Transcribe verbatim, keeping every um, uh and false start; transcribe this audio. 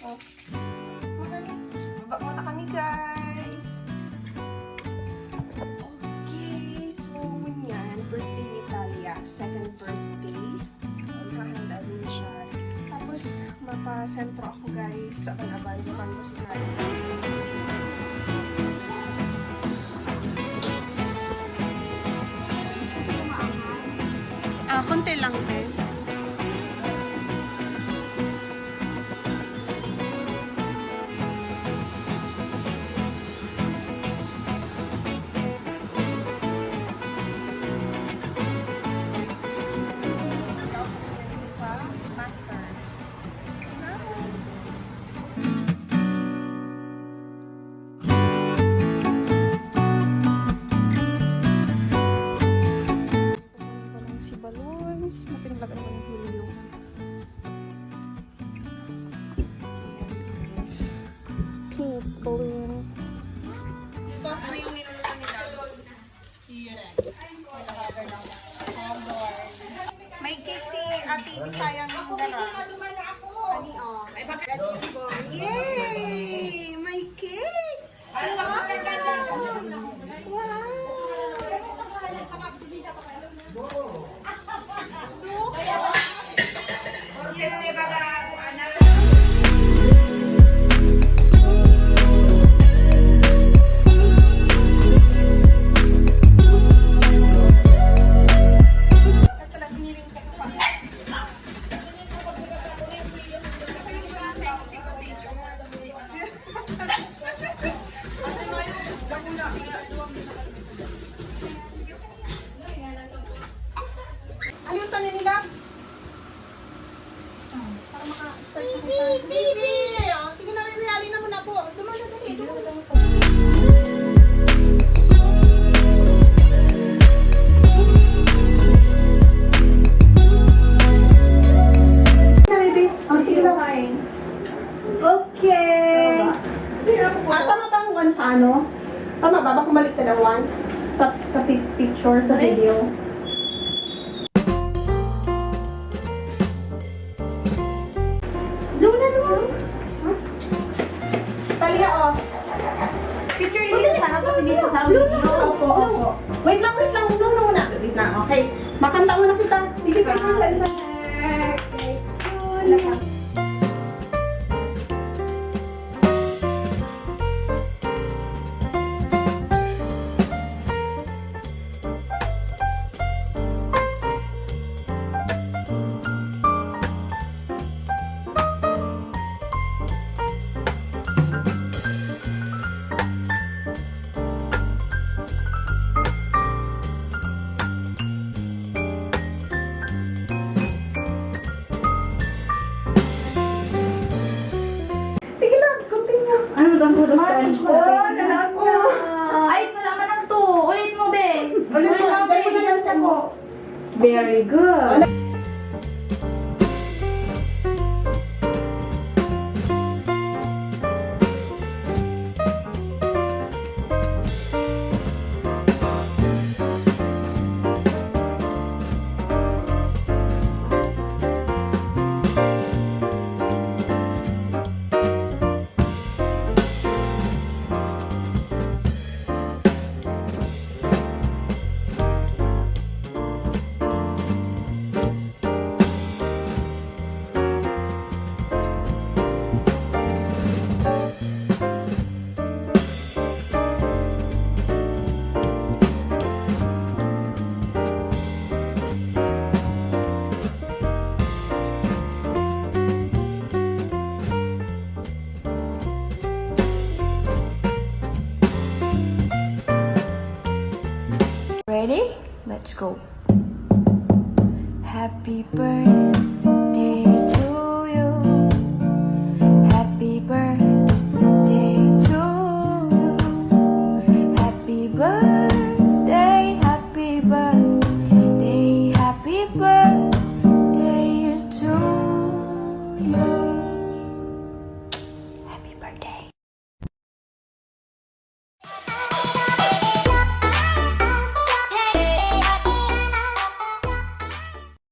Baba muna kami, guys. Okay, so, yan. Birthday ni Talia. Second birthday. Maghahanda din siya. Tapos, mapasentro ako, guys. Aban-aban, aban ko si Talia. Ah, konti lang din. Sa master. Parang si balloons na pinaglagan ko ng helium. Ayan, guys. Pink balloons. Sauce na yung niluluto nila. May cake si Ate Bisayang dala. Ani, oh. Red ribbon. Yay! May cake! Wow! Wow! Ayun, tangan ni Labs. Para maka-start na kita. Bibi! Oh, sige na, Bibi, halina mo na po. Duman na, dali, duman na. Na, Bibi. Oh, sige na. Okay. Ah, tama ba ang one sa ano? Tama ba? Baka maliktad ang one? Sa, sa pic-, picture, sa video. Blue na, blue. Talia, oh. Picture niyo sa harap kasi may sasama niyo. Opo, opo. Wait lang, wait lang. No, no, na. Wait lang. Okay. Makanta muna kita. Bigyan ko sa iba. Okay. Sige, Labs, continue. Ano, magputos ka? Oo, nalaot na. Ay, salamat lang to. Ulit mo, be. Ulit mo, be. Diyan mo na lang sa ko. Very good. Ready? Let's go. Happy birthday to